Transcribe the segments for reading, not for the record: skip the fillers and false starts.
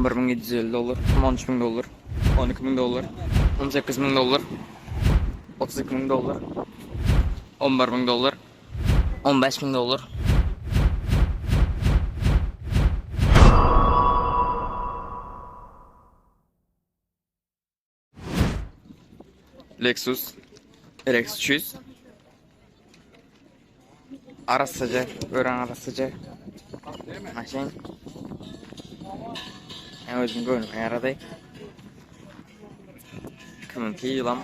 11750 dollar, 13000 dollar, 12000 dollar, 18000 dollar, 32000 dollar, 11000 dollar, 15000 dollar. Lexus RX 300 Arassaja, örän arassaja maşyn. Men özüm göwnüme ýarady. 2002 ýylam.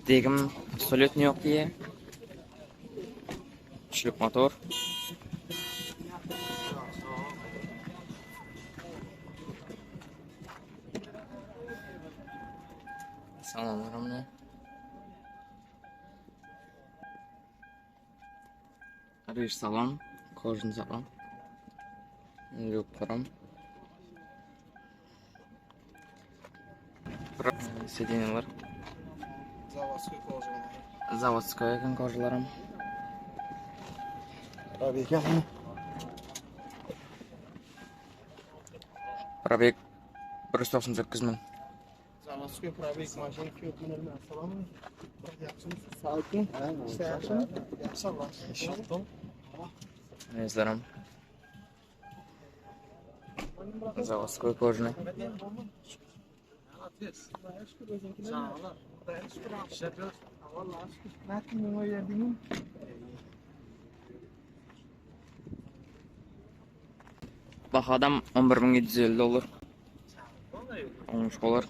Degim absolýutno ýok diýýär. Üçlük motor. Salamlar mine. Rij salon, kojny salon. Lýuklarym. Sedinler. Zawodskoý kožalar. Zawodskoý eken kožalaram. Probeg ýazyň. Probeg 198 müň. Zawodskoý probeg maşyn köp münülmän salam. Ýagşymysyz? Saglyk. Işler ýagşymy? Ýagşy Allah. Mezlerim. Zawodskoý kožny. Bahadam 11750 dollar. Oňuş bolar.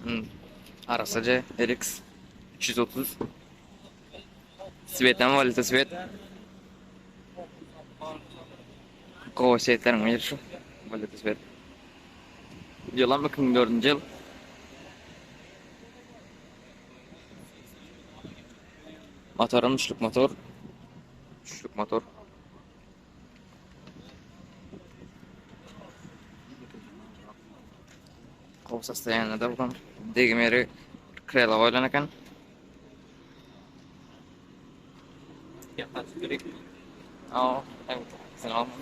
Hmm. Arassaja RX 330. Swetem walita swet. Gowy swetleriň biri şu. Walita swet. Ýylam 2004-nji ýyl. Motoram üçlük motor. Üçlük motor. Gowy sostoýanada bulam. Degim ýeri krela goýlan eken. Aa, sen alma.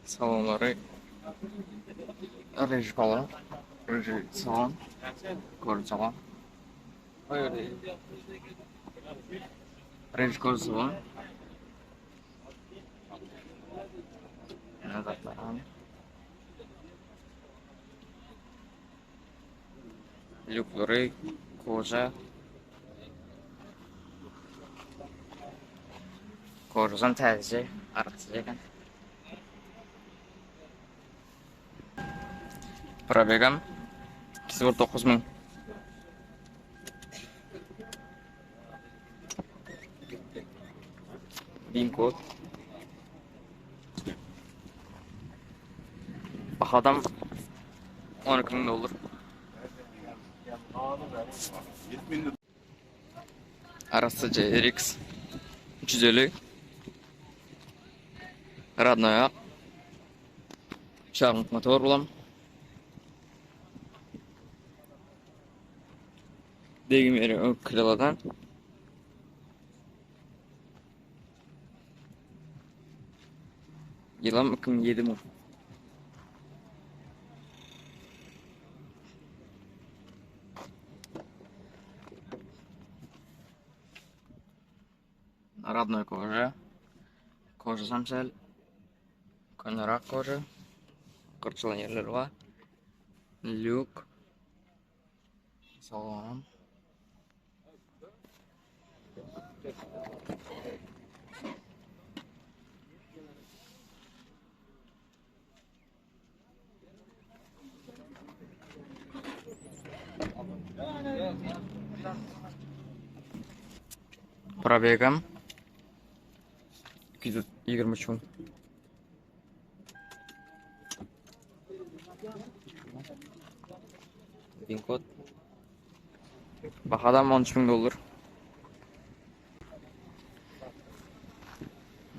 Salonlary reji falan. Reji salon. Koru salon. Reji koru salon. Ýene zatlar han. Lýuklary koja. Kožasam täzeje, arassaja eken. Probegam 249 müň. Bin kod. Bahadam 12 müň dollar. Arassaja RX 350. Radnoý ak. Çarmyk motor bulam. Degim ýeri öňki kreladan. Ýylam 2007 mu. Radnoý koža. Koža samsel. Könerak koža. Gyrçylan ýerleri bar. Lýuk. Salonam. Probegam 223 müň. Pin kod. Bahadam 13 müň dollar.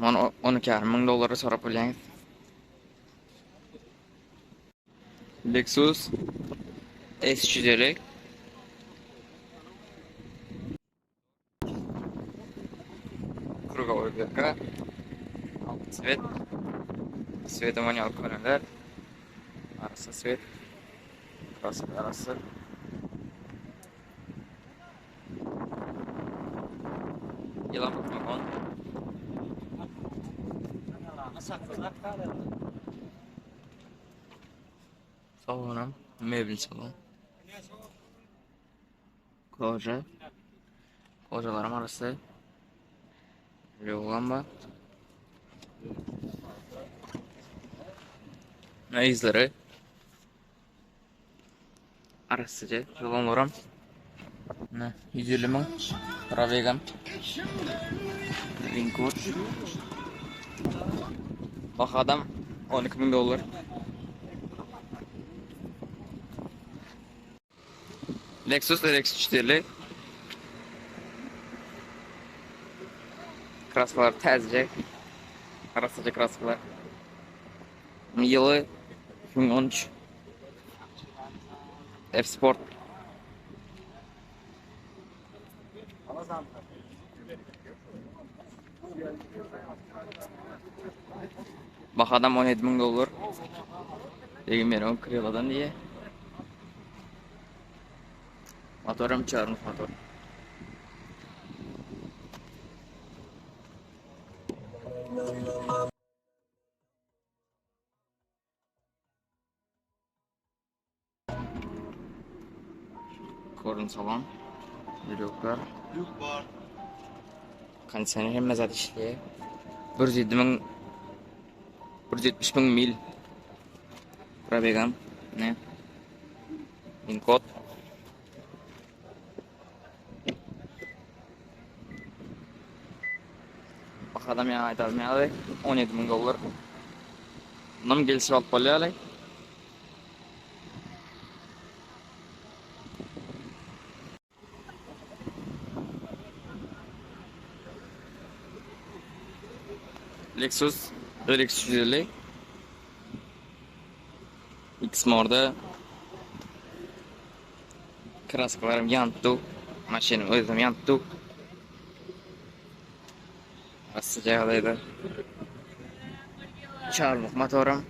Muny 12,5 müň dollara sorap bilýäňiz. Lexus S350. Krugowy belka. Svet. Sveti manual köneler. Arassa svet. Kraska arassa. Ýylan bakmak on. Salonam mebel salon. Koja. Kojalaryň arasy. Ýogan bar. Yzlary. Arassaja ýolanlaram. Ne 150 müň. Pravegam. Linkot. Bahadam 12 müň dollar. Lexus RX 350. Kraskalar täzeje. Arassaja kraskalar. Ýyly 2013. F-Sport. Bahadam 17 müň dollar. Degim ýeri Kriladan diýe. Motoram çarmyh motor. Korun salon. Bloklar. Lük bar. Kondisioner hemme zat işleýär. 107 müň 170 müň mil. Probegam. Ne? Inkod. Bahadam ýaňy aýdalym ýaly 17 müň dollar. Munam gelişip alyp bolýar. Lexus RX 350 X morda Kraskalarym ýanyp dur. Maşynyň özem ýanyp dur. Arassaja ýagdaýda. Çarmyh motoram.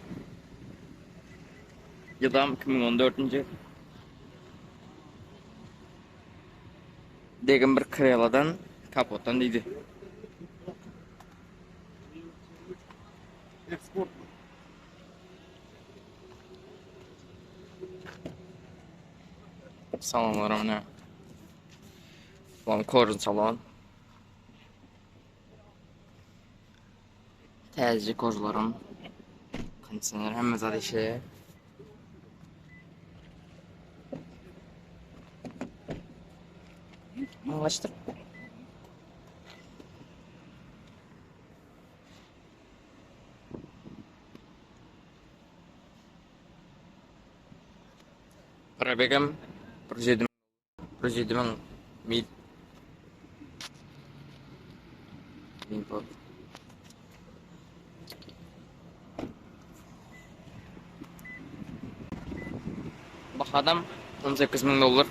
Ýylam 2014-nji. Degim bir kreladan, kapotdan diýdi. Eksport. Salonlaram ne? Salon korun salon. Täzeje kožlaram. Kondisioner hemme zat işleýär. Anlaşdyk. Probegem 107 107 müň mil. Import. Bahadam 18 müň dollar.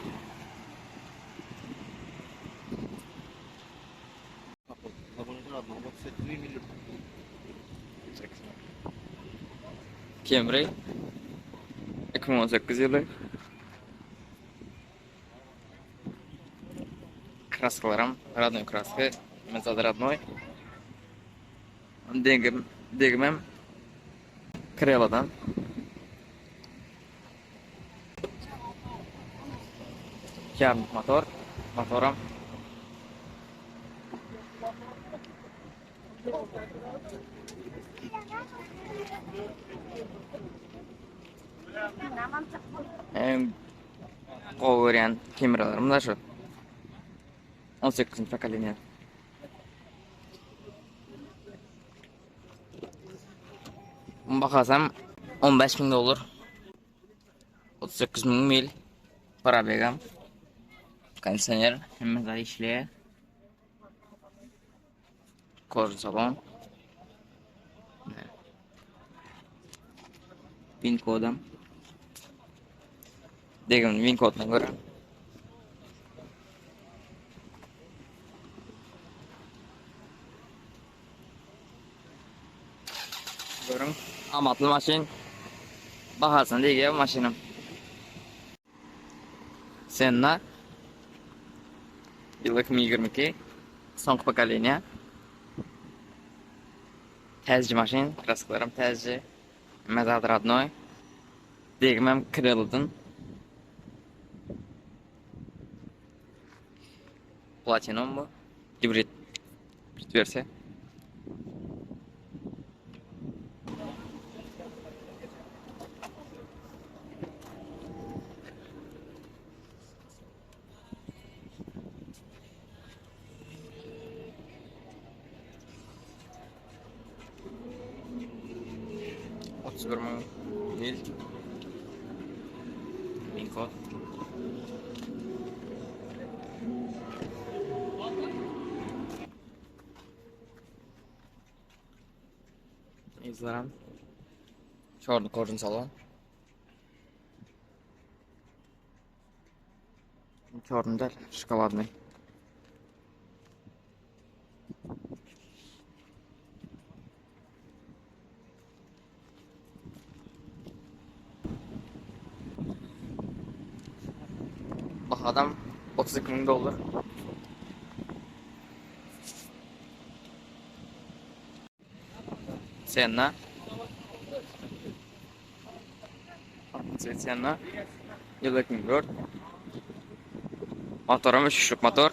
Camry 2018 ýyly. Kraskalaram radnoý kraska. Mezad radnoý. Degim, degimem Kreladan. Ýarym motor, motoram. Äň gowy görýän kameralarym da şu. 18-nji pokoleniýa. Bakasam 15 müň dollar. 38 müň mil. Probegam. Kondisioner hemme zat işleýär. Koža salon. Pin kodam. Degimini win kodundan görün. Görüň, amatly maşyn. Bahasyny diýýär bu maşynyň. Senna ýyl 2022 soňky pokoleniýa. Täzeje maşyn, kraskalarym täzeje. Hemme zat radnoý. Degimem Krelodun. Platinum bu. Gibrid. Gibrid wersiýa. 31 müň mil. Mil kod. Izlerim. Çorny korjun salon. Çorny däl, şokoladny. Bahadam 32 müň dollar. Senna. Senna. Ýyl 2004. Motoram üçlük motor.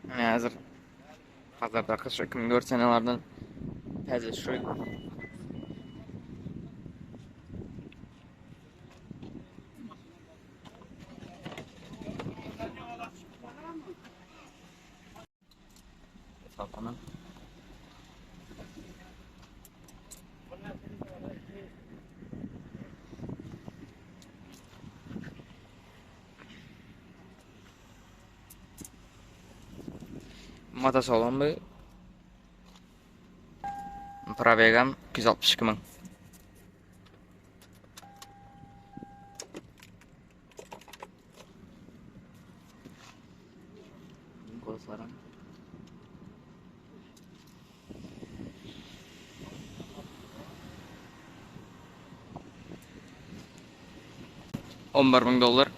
Häzir Hazardaky şu 2004 senelerden täze şu Hesaplanan. Motosalon bu. Probegam 262 müň. Gözlerim. On bir müň dollar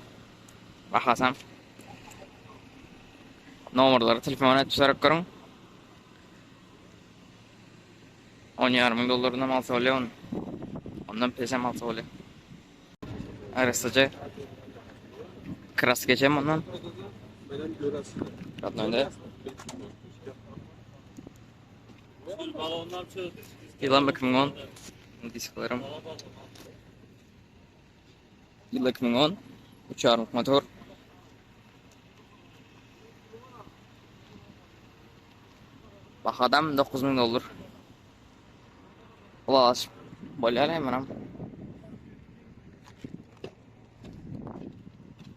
bahasam. Nomerleri telefona etip görüň. On ýarym müň dollarynam alsa bolýar ony. Ondan pesem alsa bolýar. Arassaja kras geçem ondan. Radnoýda. Ýylam 2010 disklerim. Ýyl 2010 üç ýarymlyk motor. Bahadam 9000 dollar. Ulaşyp bolýar hem munam.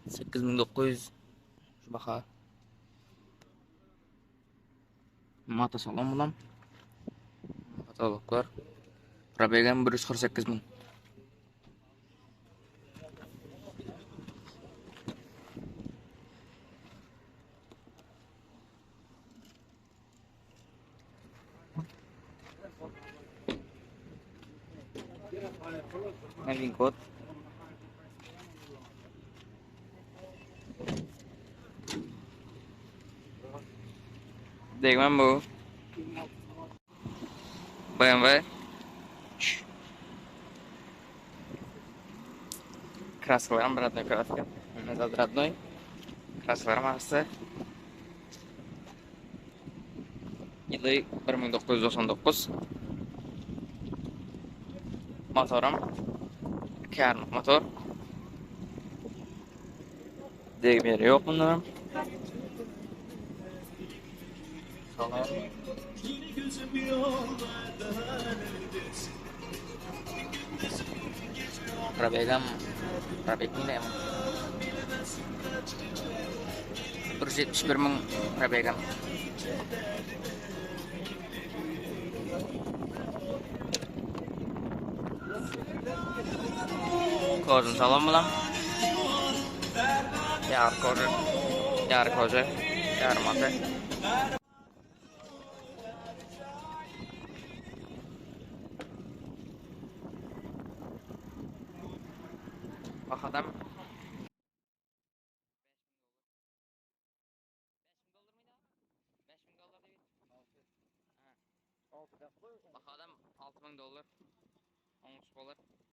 8900 şu baha. Mata salon bulam. Kataloglar. Probegam 148 müň. Melvin kod. Degmem bu. BMW. Kraskalaram rodnoý kraska. Nazad rodnoý. Kraskalaram arassa. Ýyly 1999. Motoram 2,5 motor. Degme ýeri ýok bundan. Salam. Probegam, probeg nire? 171 müň probegam. Kožun salon bulam. Ýary koža. Ýary koža. Ýary mata. Bahadam Bahadam 6000 dollar. Oňuşyk bolar.